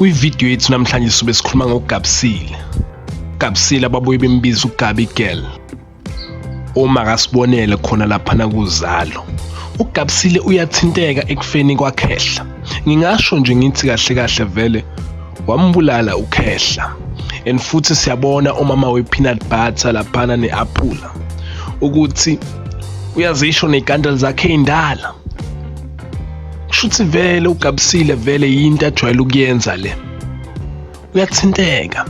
Kwividiyo yethu namhlanje sobe sikhuluma ngoGabsile. Gabsile ababuye bembiza uGabi Girl. Uma kasibonele khona laphana kuzalo. UGabsile uyathinteka ekufeni kwaKhehla. Ngingasho nje ngithi kahle kahle vele wambulala uKhehla. And futhi siyabona umama we-peanut butter laphana ne-aphula ukuthi uyazisho ney'kandela zakhe ey'ndala. Kushuthi vele uGabsile vele yinto ajwayele ukuyenza le. Uyathinteka.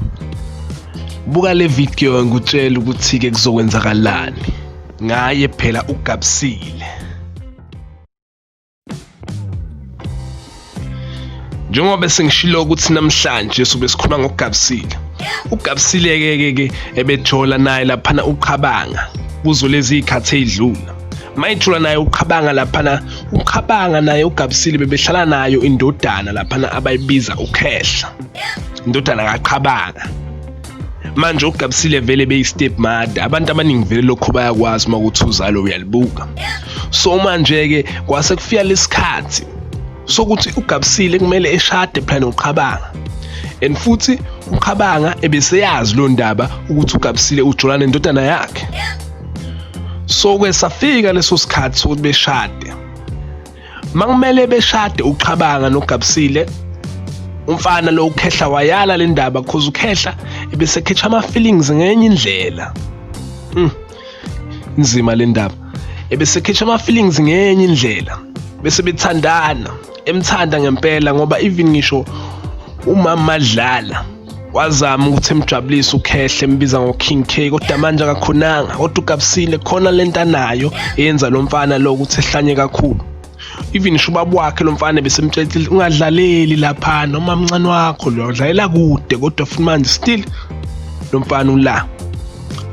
Buka le video ngikutshela ukuthi-ke kuzokwenzakalani ngaye phela uGabsile. Njengoba sengishilo ukuthi namhlanje sobe sikhuluma ngoGabsile. UGabsile ke ke ke ebejola naye laphana uqhabanga kuzo lezi izikhathi ezidlula. Mayithola naye uqhabanga laphana uqhabanga naye uGabsile bebehlala nayo indodana laphana abayibiza uKhehla. Indodana kaQhabanga. Manje uGabsile vele beyi-step mother, abantu abaningi vele lokho bayakwazi uma kuthi uzalo uyalibuka. So manje-ke kwase kufika lesikhathi sokuthi uGabsile kumele eshade phela noQhabanga, and futhi uQhabanga ebeseyazi lo ndaba ukuthi uGabsile ujola nendodana yakhe. So ke safika leso sikhathi sokuthi beshade. Makumele beshade uQhabanga noGabsile, umfana lo uKhehla wayala le ndaba cause uKhehla ebesekhetha ama-feelings ngenye indlela. Nzima le ndaba. Ebesekhetha ama-feelings ngenye indlela, bese bethandana, emthanda ngempela ngoba even ngisho umama Madlala wazama ukuthi emjabulise uKhehla embiza ngo-King K, kodwa manje akakhonanga. Kodwa uGabsile khona lento anayo eyenza lo mfana lo ukuthi ehlanye kakhulu. Even ngisho ubaba wakhe lo mfana besemtshelile ungadlaleli lapha noma mncane wakho lo udlalela kude, kodwa futhi manje still lo mfana ula.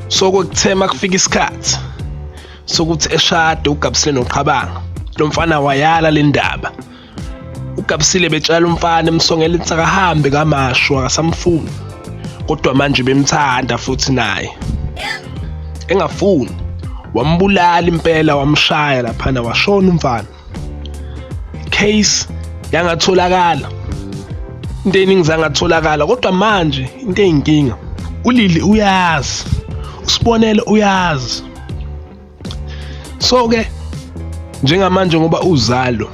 So kwekuthema kufika isikhathi sokuthi eshade uGabsile noQhabanga, lo mfana wayala le ndaba. UGabsile betshala umfana emsongela ukuthi akahambe kaMashu akasamfuni, kodwa manje bemthanda futhi naye engafuni. Wambulala impela, wamshaya laphana washona umfana. Case yangatholakala, into eningi zangatholakala, kodwa manje into eyinkinga uLili uyazi, uSibonelo uyazi. So ke njengamanje ngoba uzalo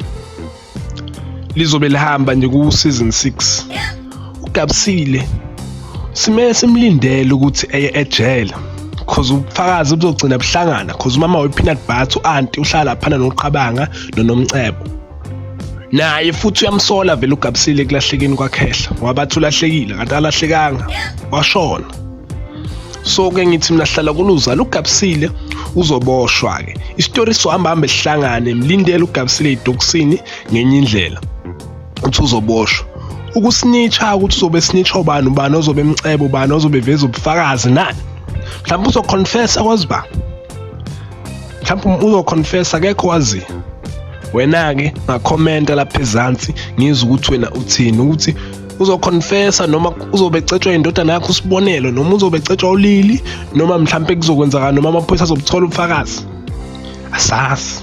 lizobe lihamba nje ku season 6, uGabsile simele simlindele ukuthi eye ejele cause ubufakazi buzogcina buhlangana, cause umama we-peanut butter u-anti uhlala laphana noQhabanga noNomcebo, naye futhi uyamsola vele uGabsile ekulahlekeni kwaKhehla ngoba bathi ulahlekile kanti alahlekanga washona. So ke ngithi mina hlala kuluzalo, uGabsile uzoboshwa ke, isitori sohamba hambe sihlangane, mlindele uGabsile edokisini ngenye indlela uthi uzoboshwa. Ukusnitcha ukuthi uzobe snitcha ubani, ubani ozobe emcebo, ubani ozobe veza ubufakazi nani, mhlawumbe uzoconfessa kwazi ba, mhlawumbe uzoconfessa akekho waziyo. Wena-ke ngakhomenta lapha ezansi ngizwe ukuthi wena uthini, ukuthi uzoconfessa noma uzobe ecetshwa indodana yakho uSibonelo, noma uzobe ecetshwa uLili, noma mhlampe kuzokwenzakala noma amaphoyisa azobuthola ubufakazi, asazi.